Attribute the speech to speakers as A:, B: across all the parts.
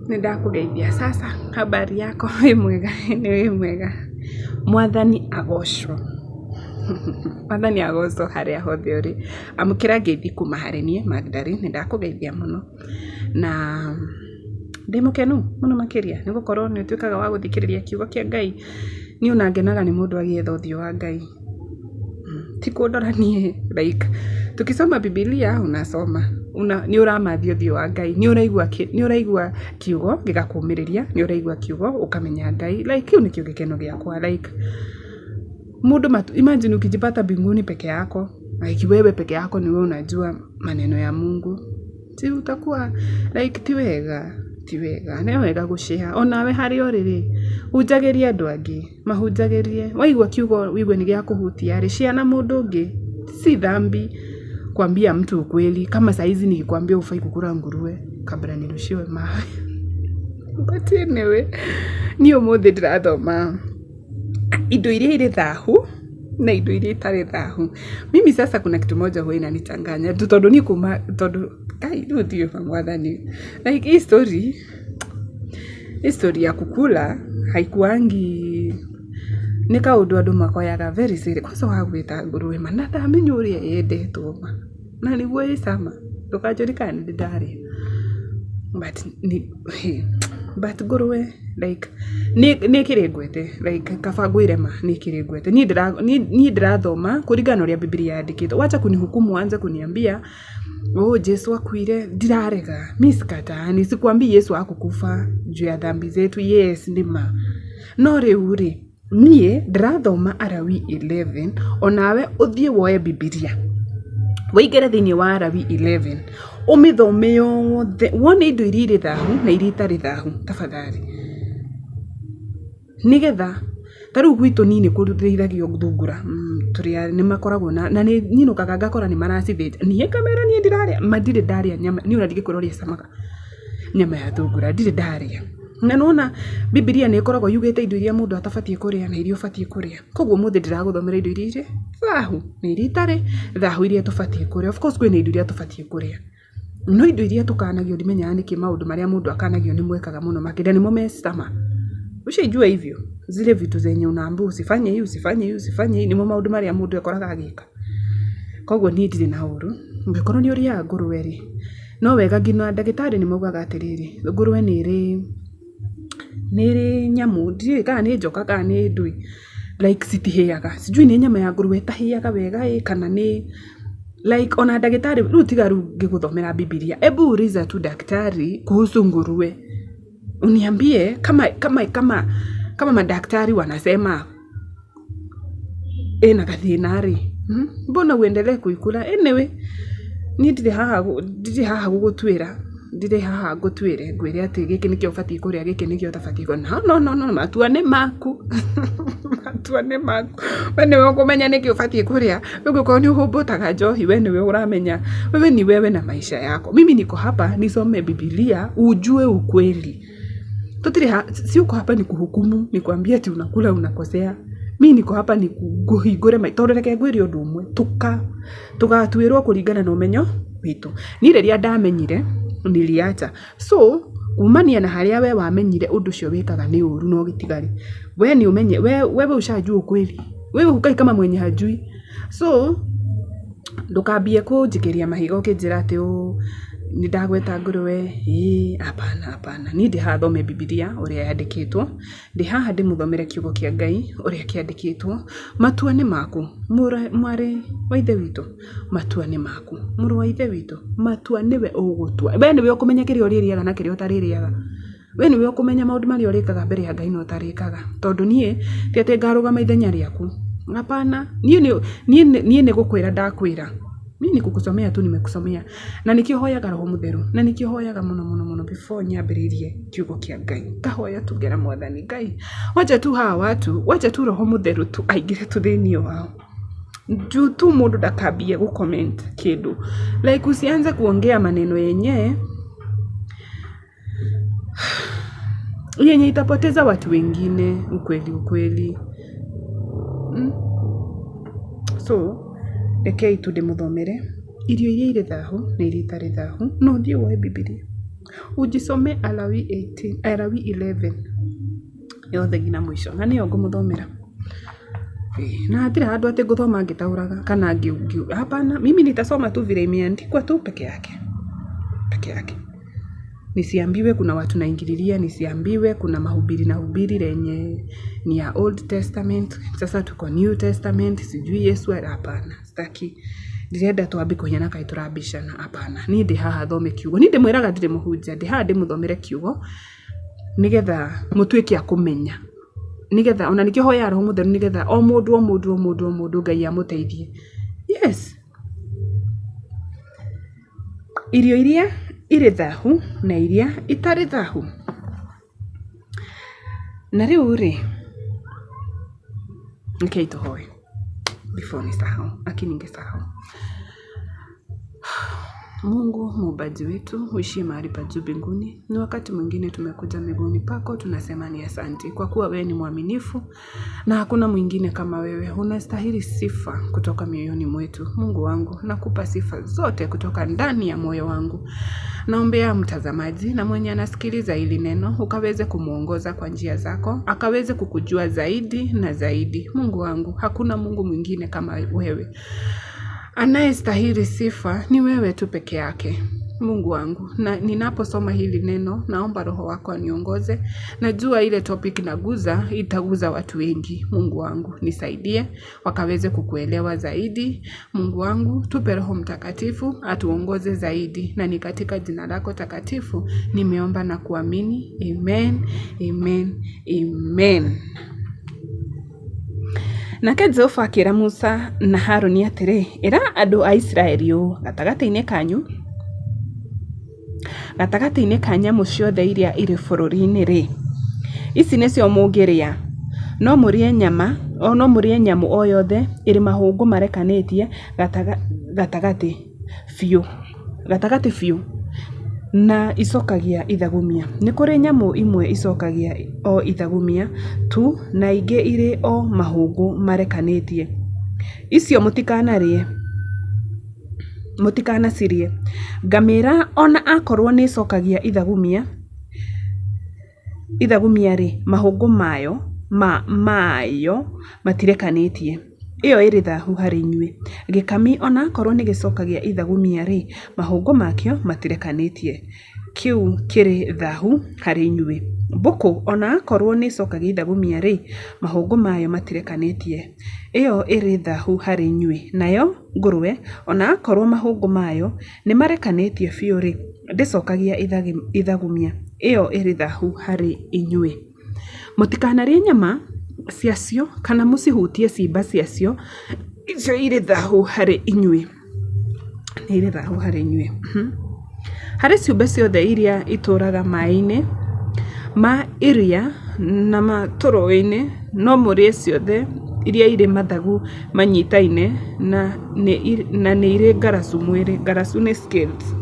A: Nĩ ndakũgeithia sasa, habari yako? Wĩ mwega? Nĩ wĩ mwega. Mwathani agocwo. Mwathani agocwo harĩa hothe ũrĩ. Amũkĩra ngeithi kuma harĩ niĩ Magdalene, nĩ ndakũgeithia mũno. Na ndĩ mũkenu mũno makĩria nĩ gũkorwo nĩ ũtuĩkaga wa gũthikĩrĩria kiugo kĩa Ngai. Niĩ ona ngenaga nĩ mũndũ agĩetha ũthiũ wa Ngai. Ti kũndora niĩ like tukisoma Bibilia unasoma una, nĩ ũramathia ũthiũ wa Ngai, nĩ ũraigua nĩ ũraigua kiugo gĩgakũmĩrĩria, nĩ ũraigua kiugo ũkamenya Ngai, like kĩu nĩkĩo gĩkeno gĩakwa like mũndũ matu, imagine ukijipata mbinguni peke yako like wewe peke yako niwe unajua maneno ya Mungu, si utakuwa like ti wega, ti wega, nĩ wega gũshare onawe harĩa ũrĩ rĩ, hunjagĩria andũ angĩ, mahunjagĩrie, waigua kiugo ũigue nĩ gĩakũhutia rĩ, share na mũndũ ũngĩ, si dhambi kuambia mtu ukweli. Kama saizi nikikwambia hufai kukula nguruwe kabla nirushiwe mawe but anyway, niĩ ũmũthĩ ndĩrathoma indo iria irĩ thahu na indo iria itarĩ thahu. Mimi sasa kuna kitu moja huwa inanichanganya tu tondũ niĩ kuma tondũ kai rĩu ndiũĩ mwathani like hii story, hii story ya kukula haikuangi nĩ kaũndũ andũ makoyaga very serious. Kwanza wagwĩta ngũrũwe ma na ndamenya ũrĩa yendetwo ma na nĩguo ĩ cama ndũkanjũrie kana nĩ ndĩ ndarĩa but nĩ but ngũrũwe like nĩ ĩkĩrĩ ngwete like kaba ngwĩre ma nĩ ĩkĩrĩ ngwete. Niĩ ndĩrathoma kũringana na ũrĩa Bibilia yandĩkĩtwo. Wacha kunihukumu anze kuniambia oh Jesu akuire, ndirarega mi sikataani, sikwambii Yesu hakukufa juu ya dhambi zetu, yes nĩ ma. No rĩu rĩ niĩ ndĩrathoma Alawii 11 onawe ũthiĩ woe Bibilia wĩingĩre thĩinĩ wa Alawii 11 ũmĩthome yothe wone indo iria irĩ thahu na iria itarĩ thahu tafadhali, nĩgetha ta rĩu gwitũ niĩ nĩ kũrĩithagio thungura tũrĩa nĩ makoragwo na na nĩ nyinũkaga ngakora nĩ maracithĩnja niĩ ngamera niĩ ndirarĩa ma ndirĩ ndarĩa nyama niĩ ona ndingĩkwĩra ũrĩa ĩcamaga nyama ya thungura ndirĩ ndarĩa. Na nĩwona Bibilia nĩ ĩkoragwo yugĩte indo iria mũndũ atabatiĩ kũrĩa na iria ũbatiĩ kũrĩa. Koguo ũmũthĩ ndĩragũthomera indo iria irĩ thahu na iria itarĩ thahu iria tũbatiĩ kũrĩa. Of course kwĩna indo iria tũbatiĩ kũrĩa. No indo iria tũkanagio ndimenyaga nĩkĩ maũndũ marĩa mũndũ akanagio nĩmo ekaga mũno makĩria nĩmo me cama. Ushaijua hivyo? Zile vitu zenye unaambiwa usifanye hii, usifanye hii, usifanye hii nĩmo maũndũ marĩa mũndũ ekoraga agĩka. Koguo niĩ ndirĩ na ũru, ũngĩkorwo nĩ ũrĩaga ngũrũwe rĩ, no wega nginya ndagĩtarĩ nĩ maugaga atĩrĩrĩ, ngũrũwe nĩ ĩrĩ nĩ ĩrĩ nyamũ, ndiũĩ kana nĩ njoka kana nĩ ndũĩ like citihĩaga. Sijui nĩ nyama ya ngũrũwe ĩtahĩaga wega ĩ kana nĩ like ona ndagĩtarĩ rĩu tiga rĩu ngĩgũthomera Bibilia, ebu uliza tu daktari kuhusu nguruwe uniambie kama kama kama kama madaktari wanasema ĩna gathĩna rĩ, mbona uendelee kuikula? Anyway, niĩ ndirĩ haha ndirĩ haha gũgũtuĩra, ndirĩ haha ngũtuĩre ngwĩre atĩ gĩkĩ nĩkĩo ũbatiĩ kũrĩa gĩkĩ nĩkĩo ũtabatiĩ kũrĩa. No no no no matua nĩ maku matua nĩ maku. We nĩwe ũkũmenya nĩkĩ ũbatiĩ kũrĩa. Ũngĩkorwo nĩ ũhũmbũtaga njohi we nĩwe ũramenya. Wewe ni wewe na maisha yako. Mimi niko hapa nisome Bibilia ujue ukweli. Tũtirĩ ha, siuko hapa ni kuhukumu, nikwambie ati unakula unakosea. Mi niko hapa ni ngũhingũre maitho tondũ reke ngwĩre ũndũ ũmwe tũgatuĩrwo kũringana na ũmenyo witũ. Niĩ rĩrĩa ndamenyire niliacha. So kumania na harĩa we wamenyire ũndũ ũcio wĩkaga nĩ ũru na ũgĩtiga rĩ, we nĩ ũmenye we wewe ushajua ukweli. Wewe hukai kama mwenye hajui. So ndũkambie kũnjikĩria mahiga ũkĩnjĩra atĩ ũũ nĩ ndagweta ngũrũwe ĩĩ hapana hapana. Niĩ ndĩ haha thome Bibilia ũrĩa yandĩkĩtwo, ndĩ haha ndĩmũthomere kiugo kĩa Ngai ũrĩa kĩandĩkĩtwo. Matua nĩ maku mwarĩ wa ithe witũ, matua nĩ maku. Mũrũ wa ithe witũ, matua nĩwe ũgũtua. We nĩwe ũkũmenya kĩrĩa ũrĩrĩaga na kĩrĩa ũtarĩrĩaga. We nĩwe ũkũmenya maũndũ marĩa ũrĩkaga mbere ya Ngai na ũtarĩkaga. Tondũ niĩ ti atĩ ngarũgama ithenya rĩaku. Hapana, niĩ niĩ nĩ gũkwĩra ndakwĩra. Mimi ni kukusomea tu nimekusomea. Na nĩkĩo hoyaga roho mũtheru, na nĩkĩo hoyaga mũno mũno mũno before nyambĩrĩrie kiugo kĩa Ngai. Ngahoya tu ngera mwathani Ngai, wacha tu hawa watu, wacha tu roho mũtheru tu aingĩre tu thĩinĩ wao. Juu tu mũndũ ndakambie gũ comment kĩndũ. Like usianze kuongea maneno yenye yenye itapoteza watu wengine, ukweli ukweli. So, rekei tu ndĩmũthomere irio iria irĩ thahu na iria itarĩ thahu, no ũthiĩ woe Bibilia. Ujisomee Alawii 18, Alawii 11 yothe nginya mũico na nĩyo ngũmũthomera. Na hatirĩ handũ atĩ ngũthoma ngĩtaũraga kana hapana, mimi nitasoma tu vile imeandikwa tu peke yake peke yake. Nisiambiwe kuna watu naingililia, nisiambiwe kuna mahubiri na hubiri lenye ni ya Old Testament, sasa tuko New Testament, sijui Yesu. Hapana, sitaki. Ndirenda twambi kũhiana kaĩ tũrabicana, hapana. Niĩ ndĩ haha thome kiugo, niĩ ndĩmwĩraga ndirĩ mũhunjia, ndĩ haha ndĩmũthomere kiugo nĩgetha mũtuĩke a kũmenya, nĩgetha ona nĩkĩo hoyaga Roho Mũtheru, nĩgetha o mũndũ o mũndũ o mũndũ o mũndũ Ngai amũteithie. Yes, irio iria irĩ thahu na iria itarĩ thahu. Na rĩu rĩ, rekei tũhoe before nisahau, lakini ningesahau. Mungu muumbaji wetu uishie mahali pa juu mbinguni, ni wakati mwingine tumekuja miguuni pako, tunasema ni asante kwa kuwa wewe ni mwaminifu na hakuna mwingine kama wewe. Unastahili sifa kutoka mioyoni mwetu. Mungu wangu, nakupa sifa zote kutoka ndani ya moyo wangu. Naombea mtazamaji na mwenye anasikiliza hili neno, ukaweze kumwongoza kwa njia zako, akaweze kukujua zaidi na zaidi. Mungu wangu, hakuna Mungu mwingine kama wewe. Anayestahili sifa ni wewe tu peke yake. Mungu wangu, na ninaposoma hili neno, naomba Roho wako aniongoze. Najua ile topic naguza itaguza watu wengi. Mungu wangu, nisaidie wakaweze kukuelewa zaidi. Mungu wangu, tupe Roho Mtakatifu atuongoze zaidi, na ni katika jina lako takatifu nimeomba na kuamini. Amen, amen, amen. Nake Jehova akĩra Musa na Harũni atĩrĩ, Ĩra andũ a Isiraeli ũũ, 'Gatagatĩ-inĩ kanyu, gatagatĩ-inĩ ka nyamũ ciothe iria irĩ bũrũri-inĩ-rĩ, ici nĩcio mũngĩrĩa. No mũrĩe nyama, o no mũrĩe nyamũ o yothe ĩrĩ mahũngũ marekanĩtie gatagatĩ biũ, gatagatĩ biũ na icokagia ithagumia. Nĩ kũrĩ nyamũ imwe icokagia o ithagumia tu na ingĩ irĩ o mahũngũ marekanĩtie. Icio mũtikanarĩe, mũtikanacirĩe. Ngamĩra ona akorwo nĩ ĩcokagia ithagumia ithagumia-rĩ, mahũngũ mayo mayo matirekanĩtie. Ĩyo ĩrĩ thahu harĩ inyuĩ. Gĩkami ona akorwo nĩ gĩcokagia ithagumia-rĩ, mahũngũ makĩo matirekanĩtie. Kĩu kĩrĩ thahu harĩ inyuĩ. Mbũkũ ona akorwo nĩ ĩcokagia ithagumia-rĩ, mahũngũ mayo matirekanĩtie. Ĩyo ĩrĩ thahu harĩ inyuĩ. Nayo ngũrwe ona akorwo mahũngũ mayo nĩ marekanĩtie biũ-rĩ, ndĩcokagia ithagumia. Ĩyo ĩrĩ thahu harĩ inyuĩ. Mũtikanarĩe nyama ciacio kana mũcihutie ciimba ciacio, icio irĩ thahu harĩ inyuĩ. Nĩ irĩ thahu harĩ inyuĩ. Harĩ ciũmbe ciothe iria itũũraga maĩ-inĩ ma iria na ma tũrũũĩ-inĩ, no mũrĩe ciothe iria irĩ mathagu manyitaine na nĩ irĩ ngaracu mwĩrĩ. Ngaracu nĩ scales.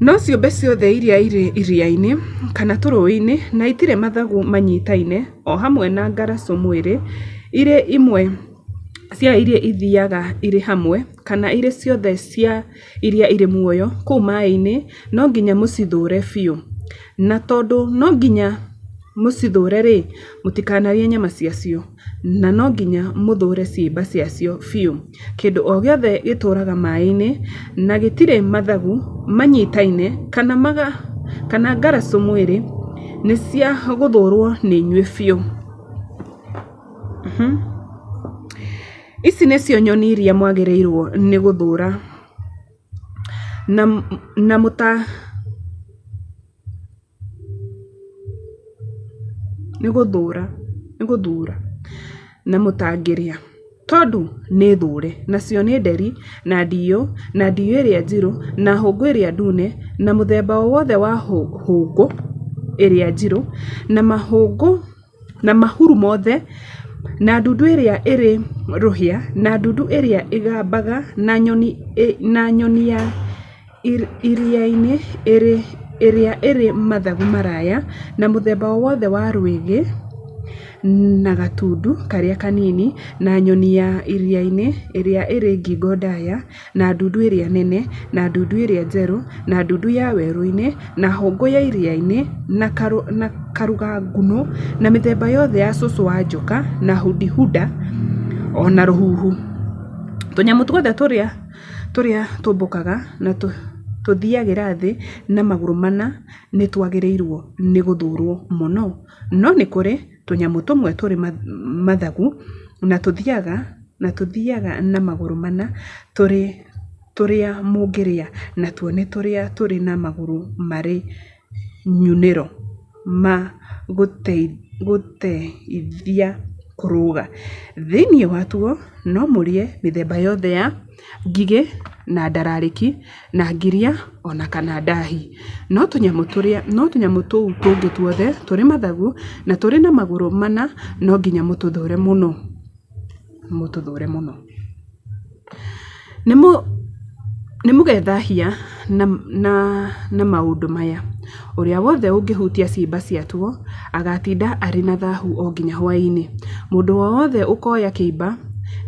A: No ciũmbe ciothe iria irĩ iria-inĩ kana tũrũũĩ-inĩ na itirĩ mathagu manyitaine o hamwe na ngaracũ mwĩrĩ, irĩ imwe cia iria ithiaga irĩ hamwe kana irĩ ciothe cia iria irĩ muoyo kũu maĩ-inĩ, no nginya mũcithũũre biũ. Na tondũ no nginya mũcithũũre-rĩ, mũtikanarĩe nyama ciacio, na no nginya mũthũũre ciimba ciacio biũ. Kĩndũ o gĩothe gĩtũũraga maĩ-inĩ na gĩtirĩ mathagu manyitaine kana ngaracũ mwĩrĩ nĩ cia gũthũũrwo nĩ inyuĩ biũ. Ici nĩcio nyoni iria mwagĩrĩirwo nĩ gũthũũra na mũta nĩ gũthũũra nĩ gũthuura na mũtangĩrĩa, tondũ nĩ thũũre, nacio nĩ nderi na ndiyũ na ndiyũ ĩrĩa njirũ na hũngũ ĩrĩa ndune na mũthemba o wothe wa hũngũ ĩrĩa njirũ na mahũngũ na mahuru mothe na ndundu ĩrĩa ĩrĩ rũhĩa na ndundu ĩrĩa ĩgambaga na nyoni ya iria-inĩ ĩrĩa ĩrĩ mathagu maraya na mũthemba o wothe wa rwĩgĩ na gatundu karĩa kanini, na nyoni ya iria-inĩ ĩrĩa ĩrĩ ngingo ndaya, na ndundu ĩrĩa nene, na ndundu ĩrĩa njerũ, na ndundu ya werũ-inĩ, na hũngũ ya iria-inĩ, na karuga-ngunũ, na mĩthemba yothe ya cũcũ wa njoka, na hudihuda, o na rũhuhu. Tũnyamũ tuothe tũrĩa tũrĩa tũmbũkaga na tũthiagĩra thĩ na magũrũ mana nĩ twagĩrĩirwo nĩ gũthũũrwo mũno. No nĩ kũrĩ tũnyamũ tũmwe tũrĩ mathagu na tũthiaga na tũthiaga na magũrũ mana tũrĩ tũrĩa mũngĩrĩa, natuo nĩ tũrĩa tũrĩ na magũrũ marĩ nyunĩro ma gũteithia kũrũga. Thĩinĩ watuo no mũrĩe mĩthemba yothe ya ngigĩ na ndararĩki na ngiria ona kana ndahi. No tũnyamũ tũrĩa no tũnyamũ tũu tũngĩ tuothe tũrĩ mathagu na tũrĩ na magũrũ mana no nginya mũtũthũre mũno, mũtũthũre mũno. Nĩ mũgethahia na, na, na maũndũ maya. Ũrĩa wothe ũngĩhutia ciimba ciatuo agaatinda arĩ na thahu o nginya hwaĩ-inĩ. Mũndũ o wothe ũkoya kĩimba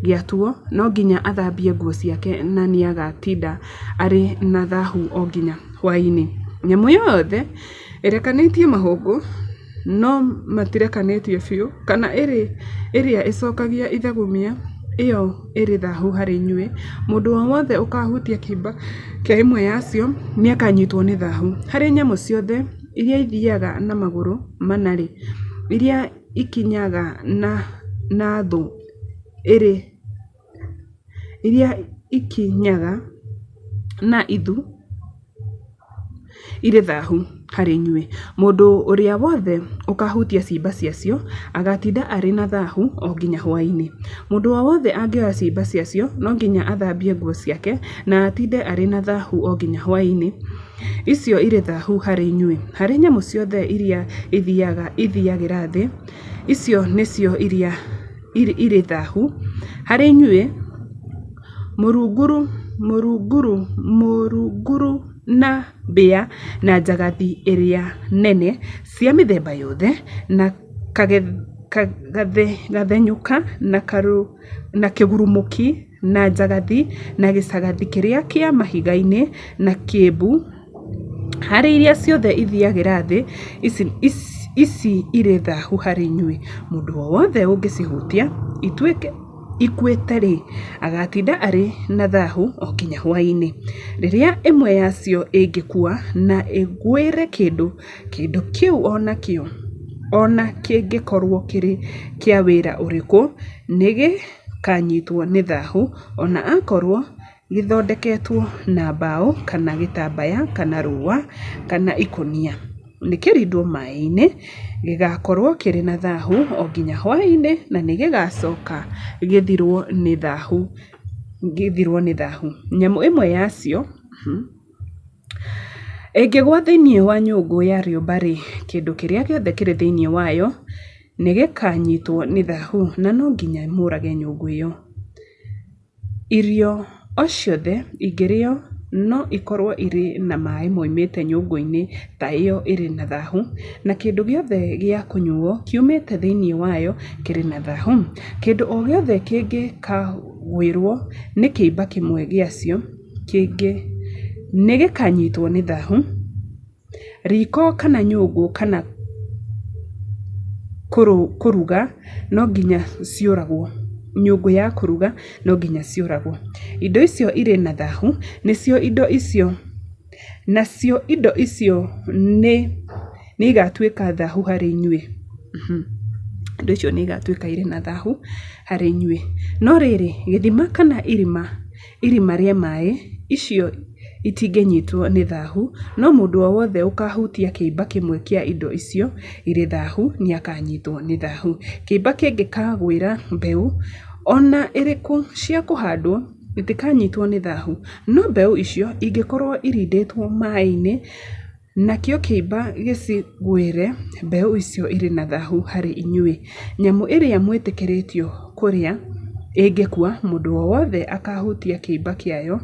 A: gĩatuo no nginya athambie nguo ciake na nĩagatinda arĩ na thahu o nginya hwaĩ-inĩ. Nyamũ yothe ĩrekanĩtie mahũngũ no matirekanĩtie biũ, kana ĩrĩa ĩcokagia ithagumia, ĩyo ĩrĩ thahu harĩ inyuĩ. Mũndũ o wothe ũkaahutia kĩimba kĩa ĩmwe yacio nĩakanyitwo nĩ thahu. Harĩ nyamũ ciothe iria ithiiaga na magũrũ mana-rĩ, iria ikinyaga na thũ ĩrĩ iria ikinyaga na ithu irĩ thahu harĩ inyuĩ. Mũndũ ũrĩa wothe ũkaahutia ciimba ciacio agaatinda arĩ na thahu o nginya hwaĩ-inĩ. Mũndũ o wothe angĩoya ciimba ciacio no nginya athambie nguo ciake na atinde arĩ na thahu o nginya hwaĩ-inĩ. Icio irĩ thahu harĩ inyuĩ. Harĩ nyamũ ciothe iria ithiiaga ithiiagĩra thĩ, icio nĩcio iria irĩ thahu harĩ inyuĩ: mũrunguru, mũrunguru, mũrunguru na mbĩa, na njagathi ĩrĩa nene cia mĩthemba yothe, na gathenyũka, na kĩgurumũki, na njagathi, na gĩcagathi kĩrĩa kĩa mahiga-inĩ, na kĩĩmbu. Harĩ iria ciothe ithiiagĩra thĩ, ici, ici irĩ thahu harĩ inyuĩ. Mũndũ o wothe ũngĩcihutia ituĩke ikuĩte-rĩ, agaatinda arĩ na thahu o nginya hwaĩ-inĩ. Rĩrĩa ĩmwe yacio ĩngĩkua na ĩgwĩre kĩndũ, kĩndũ kĩu o nakĩo, o na kĩngĩkorũo kĩrĩ kĩa wĩra ũrĩkũ, nĩ gĩkaanyitwo nĩ thahu, o na akorũo gĩthondeketwo na mbaũ kana gĩtambaya kana rũũa kana ikũnia. Nĩ kĩrindwo maĩ-inĩ, gĩgaakorũo kĩrĩ na thahu o nginya hwaĩ-inĩ, na nĩ gĩgaacoka gĩthirũo nĩ thahu gĩthirũo nĩ thahu. Nyamũ ĩmwe yacio ĩngĩgũa thĩinĩ wa nyũngũ ya rĩũmba-rĩ, kĩndũ kĩrĩa gĩothe kĩrĩ thĩinĩ wayo nĩ gĩkaanyitwo nĩ thahu, na no nginya mũũrage nyũngũ ĩyo. Irio o ciothe ingĩrĩo no ikorũo irĩ na maĩ moimĩte nyũngũ-inĩ ta ĩyo ĩrĩ na thahu, na kĩndũ gĩothe gĩa kũnyuuo kiumĩte thĩinĩ wayo kĩrĩ na thahu. Kĩndũ o gĩothe kĩngĩkagwĩrũo nĩ kĩimba kĩmwe gĩacio nĩ gĩkaanyitwo nĩ thahu. Riiko kana nyũngũ kana kũruga no nginya ciũragwo. Nyũngũ ya kũruga no nginya ciũragwo. Indo icio irĩ na thahu, nĩcio indo icio, nacio indo icio nĩ igatuĩka thahu harĩ inyuĩ. Indo icio nĩ igatuĩka irĩ na thahu harĩ inyuĩ. No rĩrĩ, gĩthima kana irima, irima rĩa maĩ, icio itingĩnyitwo nĩ thahu, no mũndũ o wothe ũkaahutia kĩimba kĩmwe kĩa indo icio irĩ thahu nĩ akaanyitwo nĩ thahu. Kĩimba kĩngĩkaagwĩra mbeũ o na ĩrĩkũ cia kũhandwo, itikanyitwo nĩ thahu, no mbeũ icio ingĩkorũo irindĩtwo maĩ-inĩ nakĩo kĩimba gĩcigwĩre, mbeũ icio irĩ na thahu harĩ inyuĩ. Nyamũ ĩrĩa mwĩtĩkĩrĩtio kũrĩa ĩngĩkua, mũndũ o wothe akaahutia kĩimba kĩayo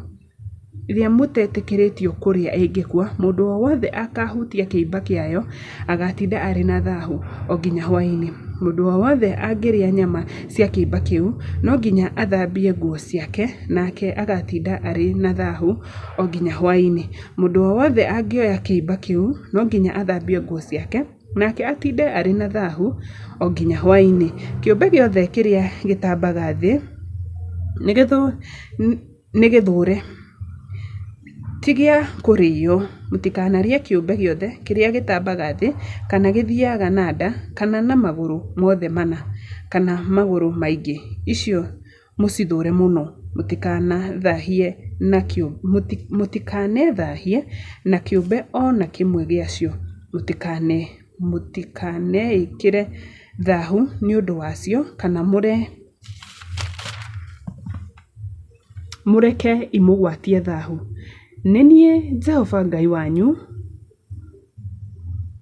A: ĩrĩa mũtetĩkĩrĩtio kũrĩa ĩngĩkua, mũndũ o wothe akaahutia kĩimba kĩayo agaatinda arĩ na thahu o nginya hwaĩ-inĩ. Mũndũ o wothe angĩrĩa nyama cia kĩimba kĩu, no nginya athambie nguo ciake, nake agaatinda arĩ na thaahu o nginya hwaĩ-inĩ. Mũndũ o wothe angĩoya kĩimba kĩu, no nginya athambie nguo ciake, nake atinde arĩ na thaahu o nginya hwaĩ-inĩ. Kĩũmbe gĩothe kĩrĩa gĩtambaga thĩ nĩ gĩthũũre. Ti gĩa kũrĩĩo. Mũtikanarĩe kĩũmbe gĩothe kĩrĩa gĩtambaga thĩ, kana gĩthiiaga na nda, kana na magũrũ mothe mana, kana magũrũ maingĩ. Icio mũcithũũre mũno. Mũtikanethaahie na kĩũmbe o na kĩmwe gĩacio. Mũtikaneĩkĩre thaahu nĩ ũndũ wacio, kana mũreke imũgwatie thaahu. Nĩ niĩ Jehova Ngai wanyu,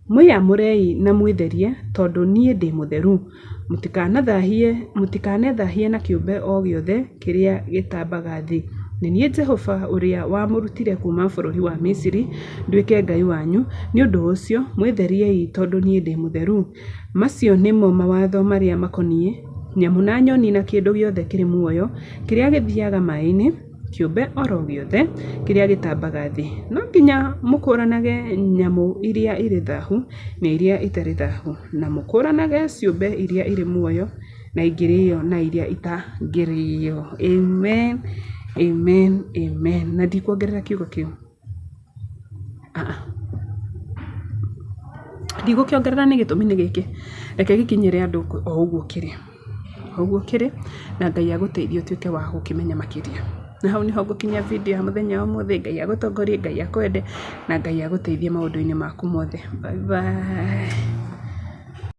A: mwĩamũrei na mwĩtherie, tondũ niĩ ndĩ mũtheru. Mũtikanethaahie na kĩũmbe o gĩothe kĩrĩa gĩtambaga thĩ. Nĩ niĩ Jehova ũrĩa wamũrutire kuuma bũrũri wa Misiri nduĩke Ngai wanyu, nĩ ũndũ ũcio mwĩtheriei tondũ niĩ ndĩ mũtheru. Macio nĩmo mawatho marĩa makoniĩ nyamũ na nyoni na kĩndũ gĩothe kĩrĩ muoyo kĩrĩa gĩthiiaga maĩ-inĩ, kĩũmbe o ro gĩothe kĩrĩa gĩtambaga thĩ. No nginya mũkũũranage nyamũ iria irĩ thaahu na iria itarĩ thaahu, na mũkũũranage ciũmbe iria irĩ muoyo na ingĩrĩĩo na iria itangĩrĩĩo. Amen, amen, amen. Na ndikuongerera kiugo kĩu. Ndigũkĩongerera nĩ gĩtũmi nĩ gĩkĩ, reke gĩkinyĩre andũ o ũguo kĩrĩ, o ũguo kĩrĩ, na Ngai agũteithie ũtuĩke wa gũkĩmenya makĩria. Na hau nĩho ngũkinyia video ya mũthenya wa ũmũthĩ. Ngai agũtongorie, Ngai akwende, na Ngai agũteithie maũndũ-inĩ maku mothe. Bye bye.